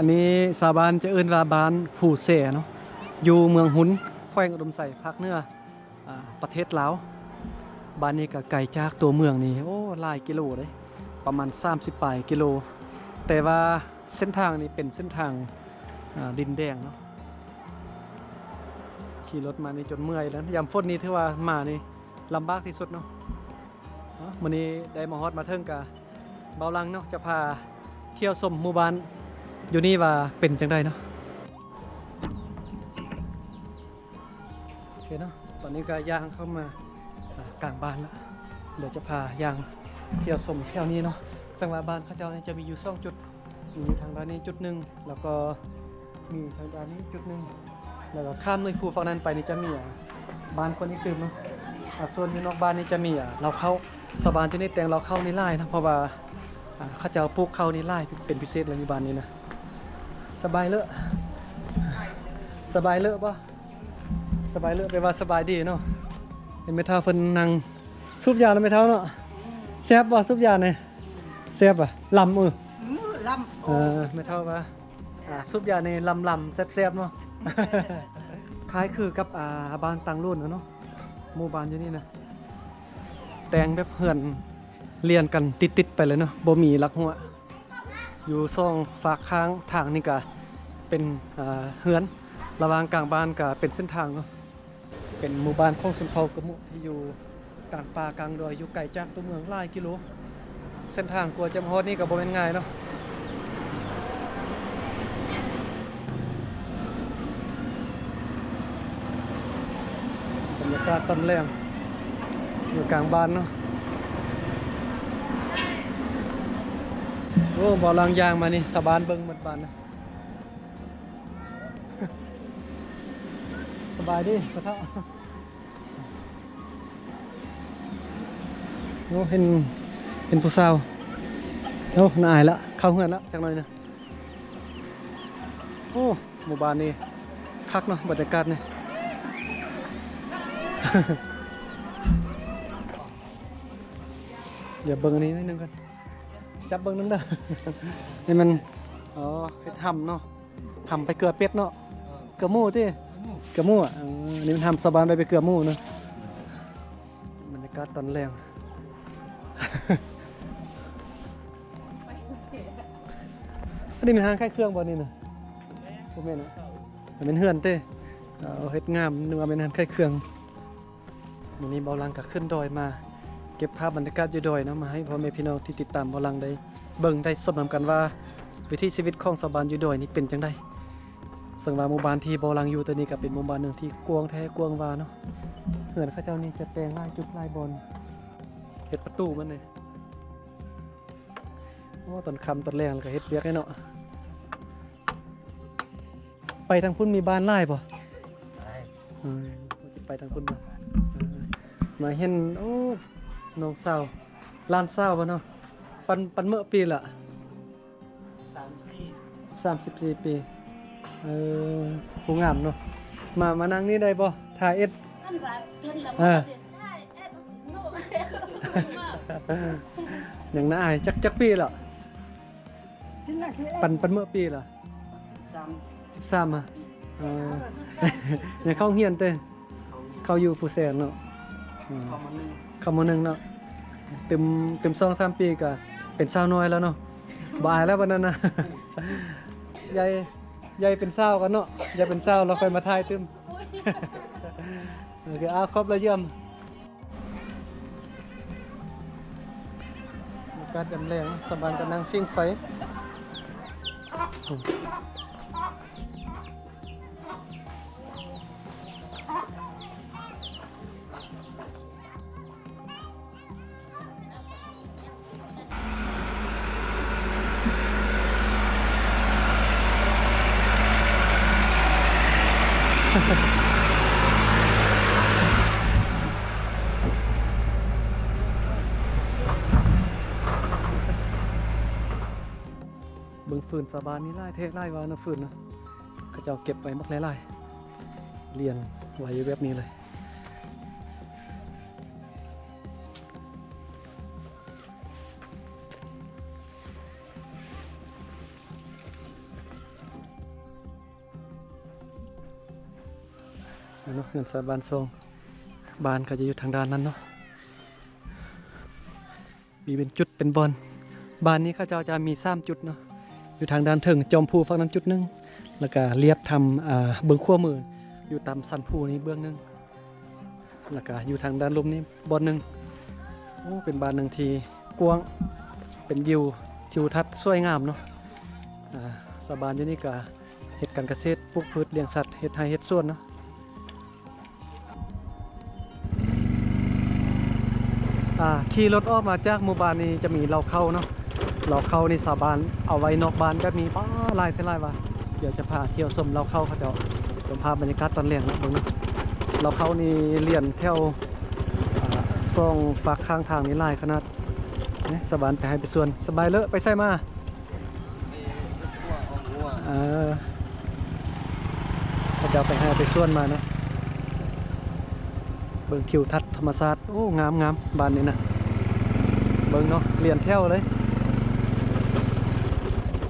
ອັນນີ້ຊາວບ້ານຈະເອີ້ນວ່າບ້ານພູແຊເນາະ ຢູ່ເມືອງຮຸນ ແຂວງອຸດົມໄຊ ພາກເໜືອ ອາ ປະເທດລາວ. ບ້ານນີ້ກໍໄກຈາກຕົວເມືອງນີ້ ໂອ້ ຫຼາຍກິໂລເດ້ ປະມານສາມສິບປາຍກິໂລ ແຕ່ວ່າເສັ້ນທາງນີ້ເປັນເສັ້ນທາງ ອາ ດິນແດງເນາະ. ຂີ່ລົດມານີ້ຈົນເມື່ອຍແລ້ວ ຍາມຝົນນີ້ຖືວ່າມານີ້ລຳບາກທີ່ສຸດເນາະ. ເນາະ ມື້ນີ້ໄດ້ມາຮອດມາເຖິງກະ ເບົາຫຼັງເນາະ ຈະພາທ່ຽວຊົມໝູ່ບ້ານຢູ່ນີ້ວ່າເປັນຈັ່ງໃດເນາະ. ໂອເຄເນາະ ຕອນນີ້ກໍຍ່າງເຂົ້າມາ ອາ ກາງບ້ານລະ ດຽວຈະພາຍ່າງທ່ຽວຊົມແຖວນີ້ເນາະ. ເຊິ່ງວ່າບ້ານເຂົາເຈົ້ານີ້ຈະມີຢູ່ສອງຈຸດ ມີທາງດ້ານນີ້ຈຸດໜຶ່ງ ແລ້ວກໍມີທາງດ້ານນີ້ຈຸດໜຶ່ງ ແລ້ວກໍຂ້າມໜ້ອຍພູຝັ່ງນັ້ນໄປນີ້ຈະມີ ອາ ບ້ານຄົນອີກຕື່ມເນາະ. ອາ ສ່ວນຢູ່ນອກບ້ານນີ້ຈະມີ ອາ ເລົ້າເຂົ້າ. ຊາວບ້ານທີ່ນີ້ແຕ່ງເລົ້າເຂົ້ານີ້ຫຼາຍນະ ເພາະວ່າ ອາ ເຂົາເຈົ້າປູກເຂົ້ານີ້ຫຼາຍເປັນພິເສດເລີຍຢູ່ບ້ານນີ້ນະ. ສະບາຍເລີ ສະບາຍເລີບໍ່? ສະບາຍເລີແປວ່າສະບາຍດີເນາະ. ເຫັນແມ່ເຖົ້າເພິ່ນນັ່ງສູບຢານຳແມ່ເຖົ້າເນາະ. ແຊບບໍ່ສູບຢານີ້? ແຊບບໍ່? ລຳ ເອີ ອື ລຳ ເອີ ແມ່ເຖົ້າວ່າ ອາ ສູບຢານີ້ລຳໆ ແຊບໆ ເນາະ. ຄ້າຍຄືກັບ ອາ ບ້ານຕັງໂລນເນາະ ໝູ່ບ້ານຢູ່ນີ້ນະ ແຕ່ງແບບເຮືອນລຽນກັນຕິດໆ ໄປເລີຍເນາະ ບໍ່ມີລັກຮົ້ວ. ຢູ່ສອງຟາກຂ້າງທາງນີ້ກະເປັນ ເອີ ເຮືອນ ລະຫວ່າງກາງບ້ານກະເປັນເສັ້ນທາງເນາະ. ເປັນໝູ່ບ້ານຂອງຊົນເຜົ່າກະມຸທີ່ຢູ່ກາງປ່າກາງດອຍ ຢູ່ໄກຈາກຕົວເມືອງຫຼາຍກິໂລ. ເສັ້ນທາງກວ່າຈະມາຮອດນີ້ກໍບໍ່ແມ່ນງ່າຍເນາະ. ບັນຍາກາດຕອນແລງຢູ່ກາງບ້ານເນາະ. ໂອ້ ບໍ່ລາງຍ່າງມານີ້ ຊາວບ້ານເບິ່ງໝົດບ້ານນະ. ສະບາຍດີພໍ່ເຖົ້າ. ໂອ້ ເຫັນ ເຫັນຜູ້ສາວ. ໂອ້ ໜ້າອາຍລະ ເຂົ້າເຮືອນລະຈັກໜ້ອຍນະ. ໂອ້ ໝູ່ບ້ານນີ້ຄັກເນາະ ບັນຍາກາດນີ້. ດຽວເບິ່ງອັນນີ້ໜ້ອຍໜຶ່ງກ່ອນ ຈັບເບິ່ງນຳເດີ. ນີ້ມັນ ອໍ ເຮັດຫຳເນາະ. ຫຳໄປເກືອເປັດເນາະ. ເກືອໝູຕິ? ເກືອໝູ ເອີ ອັນນີ້ມັນຫຳຊາວບ້ານໄປ ໄປເກືອໝູເນາະ. ບັນຍາກາດຕອນແລງ. ອັນນີ້ແມ່ນຮ້ານຂາຍເຄື່ອງບໍ່ນີ້ນະ? ບໍ່ແມ່ນນະ ແມ່ນເຮືອນເຕ. ເອົາ ເຮັດງາມ ນຶກວ່າແມ່ນຮ້ານຂາຍເຄື່ອງ. ມື້ນີ້ເບົາຫຼັງກໍຂຶ້ນດອຍມາເກັບພາບບັນຍາກາດຢູ່ດອຍເນາະ ມາໃຫ້ພໍ່ແມ່ພີ່ນ້ອງທີ່ຕິດຕາມເບົາຫຼັງໄດ້ເບິ່ງໄດ້ຊົມນຳກັນວ່າ ວິຖີຊີວິດຂອງຊາວບ້ານຢູ່ດອຍນີ້ເປັນຈັ່ງໃດ. ເຊິ່ງວ່າໝູ່ບ້ານທີ່ເບົາຫຼັງຢູ່ຕອນນີ້ກໍເປັນໝູ່ບ້ານໜຶ່ງທີ່ກວ້າງແທ້ກວ້າງວ່າເນາະ. ເຮືອນເຂົາເຈົ້ານີ້ຈະແຕ່ງຫຼາຍຈຸດຫຼາຍບ່ອນ ເຮັດປະຕູມັນນີ້. ໂອ້ ຕອນຄ່ຳຕອນແລງແລ້ວກໍເຮັດວຽກໃຫ້ເນາະ. ໄປທາງພຸ້ນມີບ້ານຫຼາຍບໍ່? ຫຼາຍ. ເອີ ຊິໄປທາງພຸ້ນບໍ່? ເອີ ມາເຫັນ ໂອ້ ນ້ອງສາວ ຫຼານສາວບໍ່ເນາະ? ປັນ ປັນເມີ້ປີລະ? ສາມ ສິບສີ່ ສາມ ສິບສີ່ປີ. ເອີ ຜູ້ງາມເນາະ. ມາ ມານັ່ງນີ້ໄດ້ບໍ່? ຖ່າຍເອັດ. ອັນວ່າເພິ່ນລະ ເອີ ມາເຮັດຖ່າຍເອັດເນາະ. ຍັງໜ້າອາຍ. ຈັກ ຈັກປີລະ? ປັນ ປັນເມີ້ປີລະ? ສິບສາມ ສິບສາມ ອະ. ເອີ ຍັງເຂົ້າໂຮງຮຽນເຕ? ເຂົ້າຢູ່ພູແຊເນາະ. ອືມ ເຂົ້າ ມໍໜຶ່ງ ເຂົ້າ ມໍໜຶ່ງ ເນາະ. ຕື່ມ ຕື່ມສອງສາມປີກໍເປັນສາວນ້ອຍແລ້ວເນາະ. ບໍ່ອາຍແລ້ວບັດນັ້ນນະ. ໃຫຍ່ ໃຫຍ່ເປັນສາວກ່ອນເນາະ. ໃຫຍ່ເປັນສາວແລ້ວຄ່ອຍມາຖ່າຍຕື່ມ. ໂອເຄ ອາ ຄອບລະຢ້ຽມ. ອາກາດຍາມແລງ ຊາວບ້ານກໍນັ່ງຜິງໄຟ. ເບິ່ງຟືນຊາວບ້ານນີ້ຫຼາຍແທ້ຫຼາຍວ່ານະ ຟືນນະ ເຂົາເຈົ້າເກັບໄວ້ບັກຫຼາຍໆ ລຽນໄວ້ຢູ່ແບບນີ້ເລີຍ. ເນາະ ເຮືອນຊາວບ້ານສອງ ບ້ານກໍຈະຢູ່ທາງດ້ານນັ້ນເນາະ ມີເປັນຈຸດເປັນບ່ອນ. ບ້ານນີ້ເຂົາເຈົ້າຈະມີສາມຈຸດເນາະ ຢູ່ທາງດ້ານເທິງຈອມພູຝັ່ງນັ້ນຈຸດໜຶ່ງ ແລ້ວກະລຽບທຳ ອາ ເບື້ອງຂວາມື ຢູ່ຕາມສັນພູນີ້ເບື້ອງໜຶ່ງ ແລ້ວກະຢູ່ທາງດ້ານລຸ່ມນີ້ບ່ອນໜຶ່ງ. ໂອ້ ເປັນບ້ານໜຶ່ງທີ່ກວ້າງ ເປັນວິວທິວທັດສວຍງາມເນາະ. ອາ ຊາວບ້ານຢູ່ນີ້ກະເຮັດການກະເສດ ປູກພືດ ລ້ຽງສັດ ເຮັດໄຮ່ເຮັດສວນເນາະ. ອາ ຂີ່ລົດອອກມາຈາກໝູ່ບ້ານນີ້ຈະມີເລົ້າເຂົ້າເນາະ ເລົ້າເຂົ້ານີ້ຊາວບ້ານເອົາໄວ້ນອກບ້ານແບບນີ້ ປາ ຫຼາຍແທ້ຫຼາຍວ່າ. ດຽວຈະພາທ່ຽວຊົມເລົ້າເຂົ້າເຂົາເຈົ້າ ເປັນພາບບັນຍາກາດຕອນແລງເນາະ ເບິ່ງເນາະ. ເລົ້າເຂົ້ານີ້ລຽນແຖວ ອາ ສອງຟາກຂ້າງທາງນີ້ຫຼາຍຂະໜາດ. ນີ້ຊາວບ້ານໄປໄຮ່ໄປສວນ. ສະບາຍເລີ ໄປໃສມາ? ເອີ ເຂົາເຈົ້າໄປໄຮ່ໄປສວນມາເນາະ. ເບິ່ງທິວທັດທຳມະຊາດ ໂອ້ ງາມໆ ບ້ານນີ້ນະ ເບິ່ງເນາະ ລຽນແຖວເລີຍ.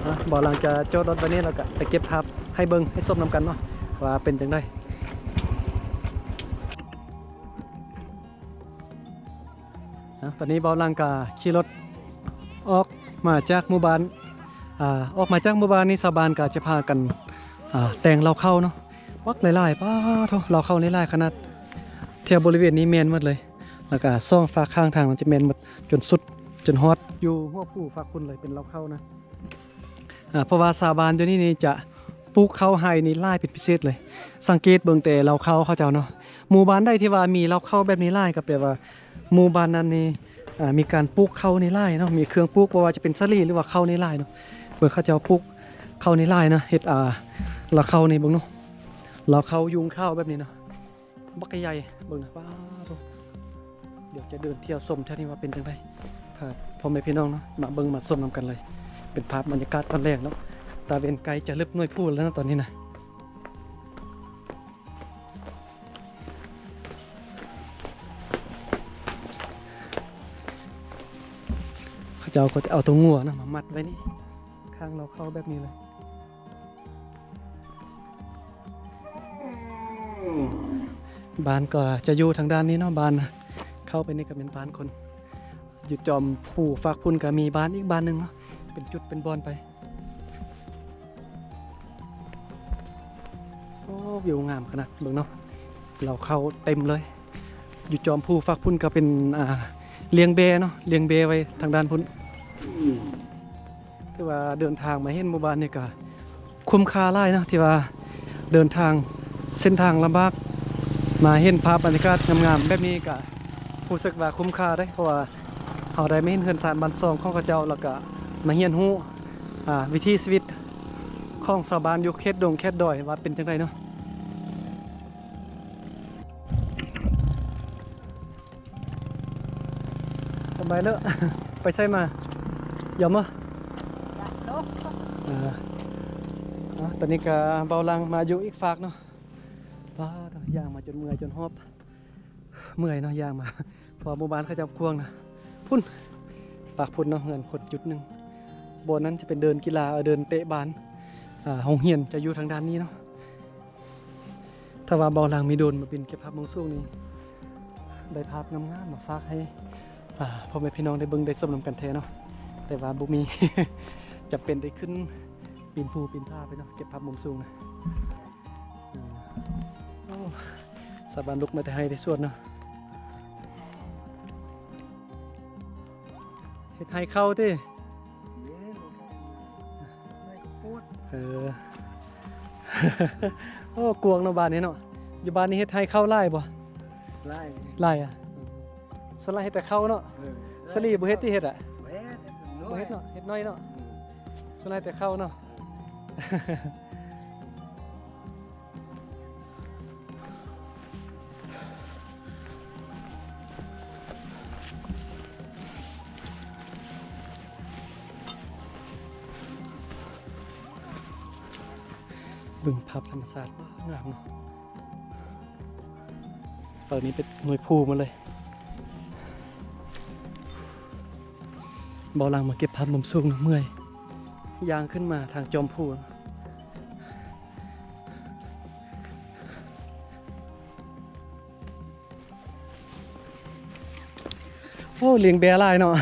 ອາ ບ່າວຫຼັງຈະຈອດລົດໄວ້ນີ້ ແລ້ວກະໄປເກັບພາບໃຫ້ເບິ່ງ ໃຫ້ຊົມນຳກັນເນາະ ວ່າເປັນຈັ່ງໃດ. ອາ ຕອນນີ້ບ່າວຫຼັງກະຂີ່ລົດອອກມາຈາກໝູ່ບ້ານ ອາ ອອກມາຈາກໝູ່ບ້ານນີ້ ຊາວບ້ານກະຈະພາກັນ ອາ ແຕ່ງເລົ້າເຂົ້າເນາະ ບັກຫຼາຍໆ. ປາໂທ້ ເລົ້າເຂົ້ານີ້ຫຼາຍຂະໜາດ ແຖວບໍລິເວນນີ້ແມ່ນໝົດເລີຍ ແລ້ວກະສອງຟາກຂ້າງທາງມັນຈະແມ່ນໝົດ ຈົນສຸດ ຈົນຮອດຢູ່ຫົວພູຟາກພຸ້ນເລີຍ ເປັນເລົ້າເຂົ້ານະ. ອາ ເພາະວ່າຊາວບ້ານຢູ່ນີ້ນີ້ຈະປູກເຂົ້າໄຮ່ນີ້ຫຼາຍເປັນພິເສດເລີຍ. ສັງເກດເບິ່ງແຕ່ເລົ້າເຂົ້າເຂົາເຈົ້າເນາະ ໝູ່ບ້ານໃດທີ່ວ່າມີເລົ້າເຂົ້າແບບນີ້ຫຼາຍ ກໍແປວ່າໝູ່ບ້ານນັ້ນນີ້ ອາ ມີການປູກເຂົ້ານີ້ຫຼາຍເນາະ ມີເຄື່ອງປູກ ບໍ່ວ່າຈະເປັນສາລີ ຫຼືວ່າເຂົ້ານີ້ຫຼາຍເນາະ. ເບິ່ງເຂົາເຈົ້າປູກເຂົ້ານີ້ຫຼາຍນະ ເຮັດ ອາ ເລົ້າເຂົ້ານີ້ ເບິ່ງເນາະ ເລົ້າເຂົ້າຍຸງຂາວແບບນີ້ເນາະ. ບັກໃຫຍ່ ເບິ່ງນະ ປາໂທ້. ດຽວຈະເດີນທ່ຽວຊົມແຖວນີ້ວ່າເປັນຈັ່ງໃດ ພາພໍ່ແມ່ພີ່ນ້ອງເນາະ ມາເບິ່ງມາຊົມນຳກັນເລີຍ. ເປັນພາບບັນຍາກາດຕອນແລງເນາະ ຕາເວັນໃກ້ຈະລຶບໜ່ວຍພູແລ້ວເນາະ ຕອນນີ້ນະ. ເຂົາເຈົ້າກໍຈະເອົາຕົວງົວນະ ມາມັດໄວ້ນີ້ ຂ້າງເລົ້າເຂົ້າແບບນີ້ເລີຍ. ບ້ານກໍຈະຢູ່ທາງດ້ານນີ້ເນາະ ບ້ານ ເຂົ້າໄປນີ້ກໍແມ່ນບ້ານຄົນ. ຢູ່ຈອມພູຟາກພຸ້ນກໍມີບ້ານອີກບ້ານໜຶ່ງເນາະ ເປັນຈຸດເປັນບ່ອນໄປ. ໂອ້ ວິວງາມຂະໜາດ ເບິ່ງເນາະ ເລົ້າເຂົ້າເຕັມເລີຍ. ຢູ່ຈອມພູຟາກພຸ້ນກໍເປັນ ອ່າ ລ້ຽງແບ້ເນາະ ລ້ຽງແບ້ໄວ້ທາງດ້ານພຸ້ນ. ຖືວ່າເດີນທາງມາເຫັນໝູ່ບ້ານນີ້ກະຄຸ້ມຄ່າຫຼາຍເນາະ ທີ່ວ່າເດີນທາງເສັ້ນທາງລຳບາກ ມາເຫັນພາບບັນຍາກາດງາມໆແບບນີ້ກະຮູ້ສຶກວ່າຄຸ້ມຄ່າເດ້ ເພາະວ່າເຮົາໄດ້ມາເຫັນເຮືອນຊານບ້ານຊ່ອງຂອງເຂົາເຈົ້າ ແລ້ວກະມາຮຽນຮູ້ ອ່າ ວິຖີຊີວິດຂອງຊາວບ້ານຢູ່ເຂດດົງເຂດດອຍວ່າເປັນຈັ່ງໃດເນາະ. ສະບາຍເນາະ ໄປໃສມາ? ຢາມມາ ເອີ ຕອນນີ້ກະເບົາຫຼັງມາຢູ່ອີກຟາກເນາະ. ປາດ ຍ່າງມາຈົນເມື່ອຍຈົນຫອບ ເມື່ອຍເນາະ ຍ່າງມາ ເພາະວ່າໝູ່ບ້ານເຂົາເຈົ້າກວ້າງນະ. ພຸ້ນ ປາກພຸ້ນເນາະ ເຮືອນຄົນຈຸດໜຶ່ງ ບ່ອນນັ້ນຈະເປັນເດີ່ນກິລາ ເດີ່ນເຕະບານ ອ່າ ໂຮງຮຽນຈະຢູ່ທາງດ້ານນີ້ເນາະ. ຖ້າວ່າເບົາຫຼັງມີໂດຣນມາບິນເກັບພາບມຸມສູງນີ້ ໄດ້ພາບງາມໆມາຝາກໃຫ້ ອ່າ ພໍ່ແມ່ພີ່ນ້ອງໄດ້ເບິ່ງໄດ້ຊົມນຳກັນແທ້ເນາະ. ແຕ່ວ່າບໍ່ມີ ຈຳເປັນໄດ້ຂຶ້ນປີນພູປີນຜາໄປເນາະ ເກັບພາບມຸມສູງນະ. ໂອ້ ຊາວບ້ານລຸກມາແຕ່ໄຮ່ແຕ່ສວນເນາະ. ເຮັດໄຮ່ເຂົ້າຕິ? ເອີ ໂອ້ ກວ້າງເນາະບ້ານນີ້ເນາະ. ຢູ່ບ້ານນີ້ເຮັດໄຮ່ເຂົ້າຫຼາຍບໍ່? ຫຼາຍ ຫຼາຍອະ. ສ່ວນຫຼາຍເຮັດແຕ່ເຂົ້າເນາະ. ເອີ ສາລີບໍ່ເຮັດຕິ? ເຮັດອະ? ບໍ່ເຮັດ ບໍ່ເຮັດເນາະ ເຮັດໜ້ອຍເນາະ. ອືມ ສ່ວນຫຼາຍແຕ່ເຂົ້າເນາະ. ເອີ ເບິ່ງພາບທຳມະຊາດ ງາມເນາະ. ເອີ ນີ້ເປັນໜ່ວຍພູໝົດເລີຍ. ເບົາຫຼັງມາເກັບພາບມຸມສູງເນາະ ເມື່ອຍ ຍ່າງຂຶ້ນມາທາງຈອມພູ. ໂອ້ ເລ້ງແບ້ຫຼາຍເນາະ.